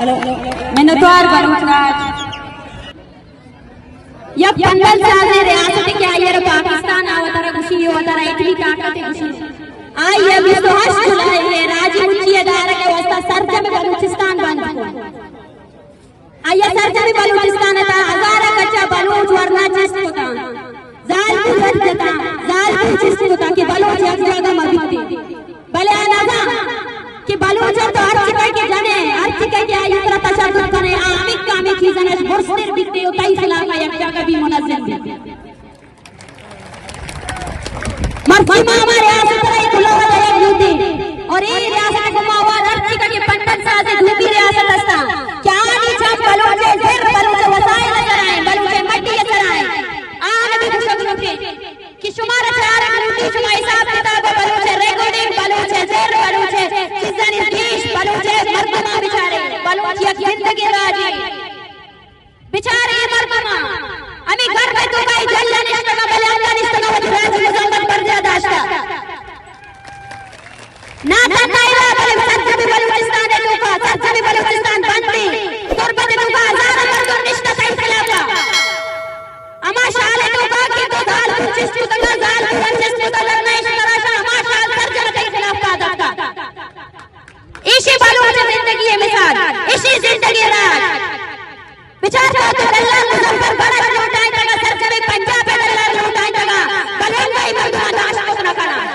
منتوار بلوچ راج۔ یک پندل سازیں ریاستے کہ آئی ءَ را پاکستان ءَ وتارا گوشی، وتارا ایٹمی طاقت گوشی۔ آئی ءَ بیست ءُ ہشت جولائی ءَ راجی مچی ءِ دارگ ءِ واستہ سرجم بلوچستان بند کت۔ آئی ءَ سرجمیں بلوچستان ءِ تہا ہزار ءَ کچ ءَ بلوچ ورنا چست کتاں، زالبول اڈ جتاں، زالبول چست کتاں کہ بلوچ یک جاگہ مہ بیت۔ بلے آ نہ زانت کہ بلوچ ءَ تو ہرچی کئے کہ جن ئے، ہرچی کئے کہ آئی ءِ سرا تشدد کن ئے، آ ہمک ہمے چیزاں اش برزتر بیت ءُ تئی خلاف ءَ یک جاگہ بی منظم بیت۔ مرچی ما ہما ریاست ءَ را اے کلوہ ءَ دئیگ لوٹیں اور اے ریاست ءَ گوں ما ہوار ہرچی کہ پنڈت ساز ءِ دومی ریاست استاں کہ آنی چم بلوچ ءِ زر، بلوچ ءِ وسائل ءِ سرا ایں، بلوچ ءِ مڈی ءِ سرا ایں، آہاں بھی گوشگ لوٹیں کہ شمارا چارگ لوٹی، شما حساب کتاب ءَ بلوچ ءِ ریکارڈنگ، بلوچ ءِ زر، بلوچ ءِ چیزانی گیش، بلوچ ءِ مردماں بچارے، بلوچ یک زندگیں راجے۔ بچارے اے مردماں، ہمے گرم ءِ توکا اے جھل ءَ نشتگاں، بلے انگا نشتگاں وتی راجی مذمت ءِ پرزا داشتہ۔ نہ تنہا ادا بلے سرجمیں بلوچستان ءِ توکا، سرجمیں بلوچستان بند ایں، تربت ءِ توکا ہزاراں مردم نشتہ تئی خلاف ءَ۔ ہما شال ءِ توکا کہ تو زالبول چست کتگ، زالبول چست کتگ، دھرنا اش تراشا، ہما شال سرجم تئی خلاف ءَ پاد اتکا۔ ایشی بلوچ ءِ زندگی ءِ مثال، ایشی زندگی ءِ راج۔ بچار تو، تو ڈالر مظفر بڑ ءَ لوٹائینتگ ءَ، سرجمیں پنجاب ءَ ڈالر لوٹائینتگ ءَ، بلے انگا اے مردماں داشت کت نہ کناں۔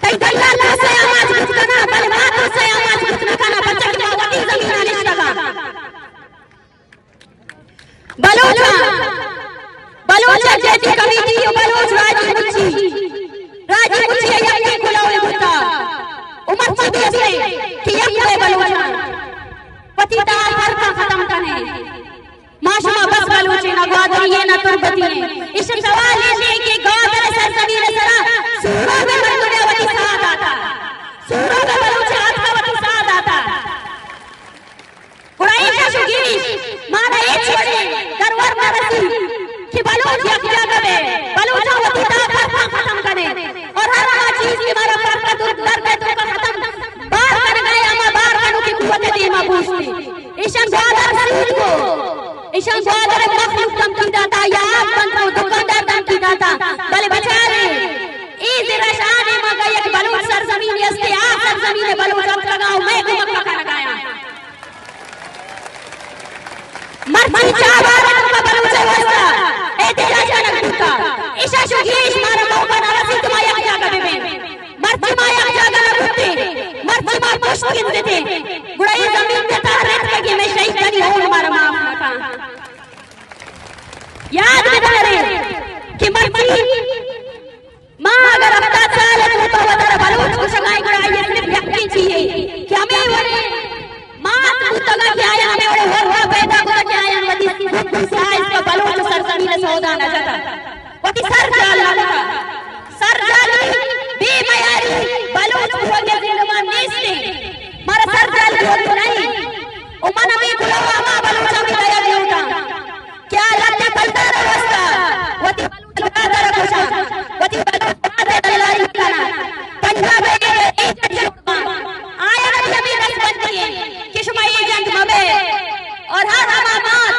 تئی ڈالر تو سے آماچ کت کناں، بلے ما تو سے آماچ کت نہ کناں، پرچا کہ ما وتی زمین ءَ نشتگاں۔ بلوچاں، بلوچ یکجہتی کمیٹی ءُ بلوچ راجی مچی، راجی مچی ءَ یکیں کلوہے بوتگ ءُ مرچی بھی است ایں کہ یک بئے بلوچاں وتی تہا فرقاں ختم کنیں۔ ما شما بس بلوچ ایں، نہ گوادری ایں، نہ تربتی ایں۔ ایشی ءِ سوال ایش ایں کہ گوادر ءِ سرزمین ءِ سرا سوراب ءِ مردم ءَ وتی ساہ داتگ، سوراب ءِ بلوچ ءَ آتکا وتی ساہ داتگ۔ گڑا ایش ءَ شگیش مارا ہچ وڑیں درور نہ رسی کہ بلوچ یک جاگہ بئے، بلوچاں وتی تہا فرقاں ختم کنیں اور ہر ہما چیز کہ مارا فرق ءُ درد ءِ توکا ختم بار کنگ ءَ ایں، ہما بار کنوکیں قوت ءِ دیما بوشتیں۔ ایشاں گوادر سیل کو، ایشاں گوادر ءِ مخلوق دھمکی داتا، یار بند کو، دکاندار دھمکی داتا، بلے بچارے اے زر ءَ شانے مگا یک بلوچ سرزمین است، آ سرزمین ءِ بلوچ اتکگاں ءُ مئے کمک ءَ کنگ ءَ اَں۔ مرچی چابہار ءِ توکا بلوچ ءِ واستہ احتجاج کنگ بوتگ۔ ایشاں شگیش مارا موقع نہ رسیت کہ ما یک جاگہ بہ بیں۔ مرچی ما یک جاگہ نہ بوتیں، مرچی ما پشت گندتیں، گڑا اے زمین ءِ تہا رتکگیں مئے شہیدانی ہون مارا معاف نہ کنت۔ یاد بدارے کہ مرچی ما اگر ہفتاد سال ءِ توکا وتارا بلوچ گوشگ ءَ ایں، گڑا آئی ءِ صرف یکیں چیزے کہ ہمے وڑیں مات بوتگ کہ آیاں ہمے وڑیں ہور ءَ پیدا کتگ کہ آیاں وتی سیاہ ءِ بلوچ ءِ سرزمین ءِ سودا نہ جتگ، وتی سر جال نہ کتگ۔ سر جالی، بے میاری بلوچ بوگ ءِ زندمان نیست ایں۔ مارا سر جال بوگ نہ ایں۔ ءُ من ہمے کلوہ ہما بلوچاں بھی دئیگ لوٹاں کہ آ لھتے پلدار ءِ واستہ وتی برادر ءَ کشاں، وتی بلوچ مات ءِ دلاری کناں۔ پنجاب ءِ ایجنٹ شما، آیاں وتی ہمے دستبندی ایں کہ شما ایجنٹ مہ بئے اور ہر ہما مات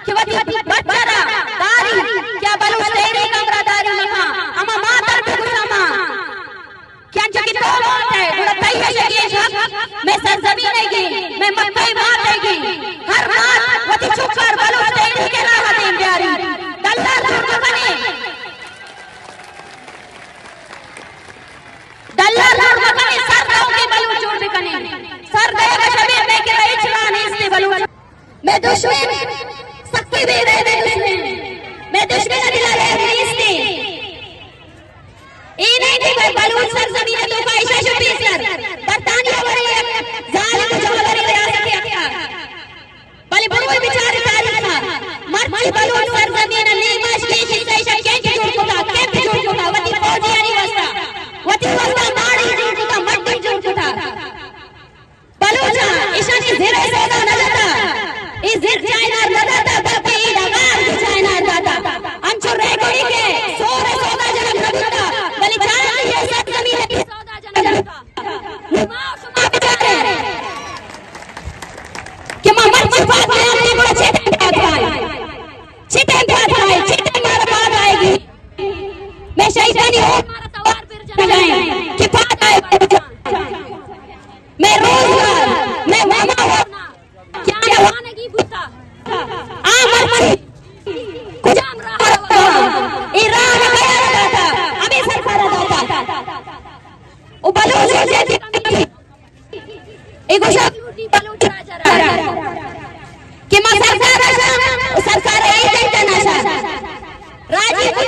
کہ وتی بچ ءَ را داری کہ آ بلوچ تحریک ءَ ہمراہ داری مہ کن، ہما مات ءَ را بھی گوشاں ما کہ انچو کہ تو مات ئے، گڑا تئی ءَ چہ گیش حق مئے سرزمین ئیگ ایں، مئے مکہ ءِ مات ئیگ ایں۔ ہر مات وتی چک ءَ را بلوچ تحریک ءِ راہ ءَ دیم بیاری۔ ڈلار جوڑ مہ کن ئے۔ ڈلار جوڑ مہ کن ئے، سر دئوکیں بلوچ جوڑ بہ کن ئے۔ سر دئیگ ءَ شبیر مئے کرا ہچ راہ نیست ایں بلوچ۔ مئے دشمن سکیں بے رحمیں دشمن۔ مئے دشمن ءِ دل ءَ رحم نیست ایں۔ اے نہ کہ مئے بلوچ سرزمین ءِ توکا ایشاں شہ پیسر برطانیہ وڑیں یک ظالم ءُ جابریں ریاستے اتکگ۔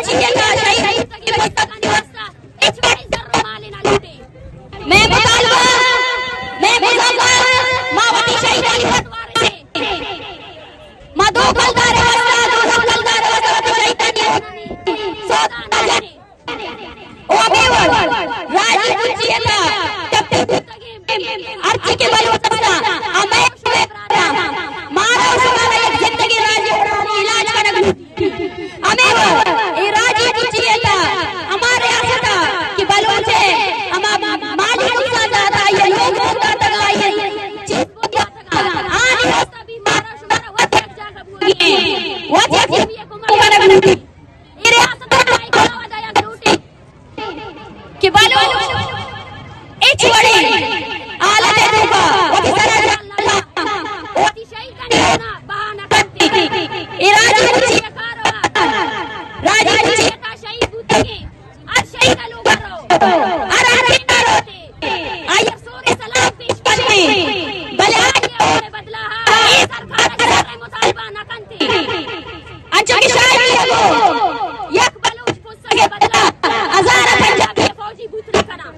چیئے کا شہید بوتگیں پتکانی واسطہ ہچ وڑیں زر و مالے نہ لوٹیں۔ مئے مطالبہ، مئے مذمت، ما وتی شہیدانی پتوار ایں۔ ما دو کلدارے واسطہ، دو سد کلدارے واسطہ وتی شہیدانی سودا نہ جنیں۔ او ہمے وڑ راجی مچی ءِ تہا ٹپی بوتگیں ہرچی کہ بلوچ است، ہمے شمئے براتاں، مارا و شمارا یک زندگیں راجی علاج کنگ لوٹی۔ ہمے وڑ اے راجی مچی ءِ تہا ہما ریاست ءَ کہ بلوچ ءِ ہما مالی نقصان داتگ، آئی ءِ لوگ بند داتگ، آئی ءِ چیز بند داتگ، آنی واسطہ بھی مارا و شمارا وت یک جاگہ بوگی ایں، وت یک جاگہ کنگ لوٹی۔ اے ریاست ءَ ما اے گواہ دئیگ لوٹیں کہ بلوچ ہچ وڑیں حالت ءِ توکا وتی سر ءَ جان نہ دنت، وتی شہیدانی خون ءَ بہا نہ کنت۔ اے راجی مچی، راجی مچی ءِ تہا شہید بوتگیں ہر شہید ءِ لوگ ءَ رو، ہر ہر ٹیک ءَ رو، آئی ءَ سور ءِ سلام پیش کنت، بلے آئی ءَ بدلہ ءَ اے سرکار ءِ شر ءِ مطالبہ نہ کنت۔ انچو کہ شاعرے ءَ گو، یک بلوچ پسگ ءِ بدلہ ہزار ءَ پنجابی ءِ فوجی بوت نہ کناں۔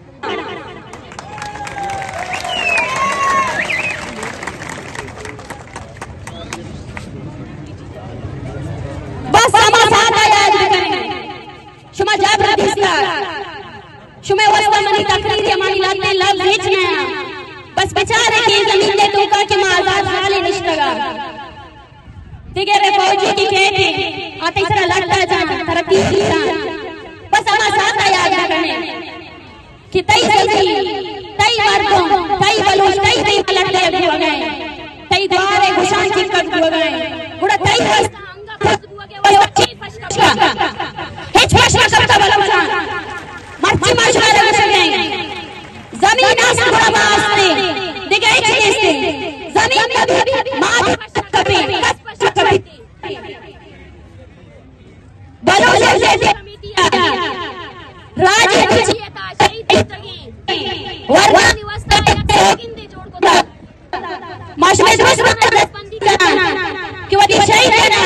بس ہما ساعت ءَ یاد بکنیں۔ شما جبر دیستگ۔ شمئے واسطہ منی تقریر یا منی لہتیں لبز ہچ نہ انت۔ بس بچارے کہ زمین ءِ توکا کہ ما آزاد خیالیں نشتگ آں۔ دگہ فوجی کہ کئیت، آ تئی سرا لٹ ءَ جنت، ترا تیر جنت۔ بس ہما ساعت ءَ یاد بکنیں کہ تئی زمین، تئی مردم، تئی بلوچ، تئی دیم ءَ لٹ دیگ بوگ ءَ انت، تئی گوار ءِ گشان چکگ بوگ ءَ انت، گڑا تئی واسطہ انگہ پشت بوگ ءِ واسطہ چی پشت کپگ؟ ہچ پشت نہ کپتگ بلوچاں۔ مرچی ما شمارا گوشگ ءَ ایں، زمین است گڑا ما است ایں، دگہ ہچ نیست ایں۔ زمین نہ بیت، ما بھی پشت کپیں، کس پشت کپیت؟ بلوچ ایکشن کمیٹی ءَ راج ءِ تہا شہید بوتگیں ورنانی واسطہ یک سرگندے جوڑ کتگ۔ ما شمئے درستاں دستبندی کناں کہ وتی شہیدانی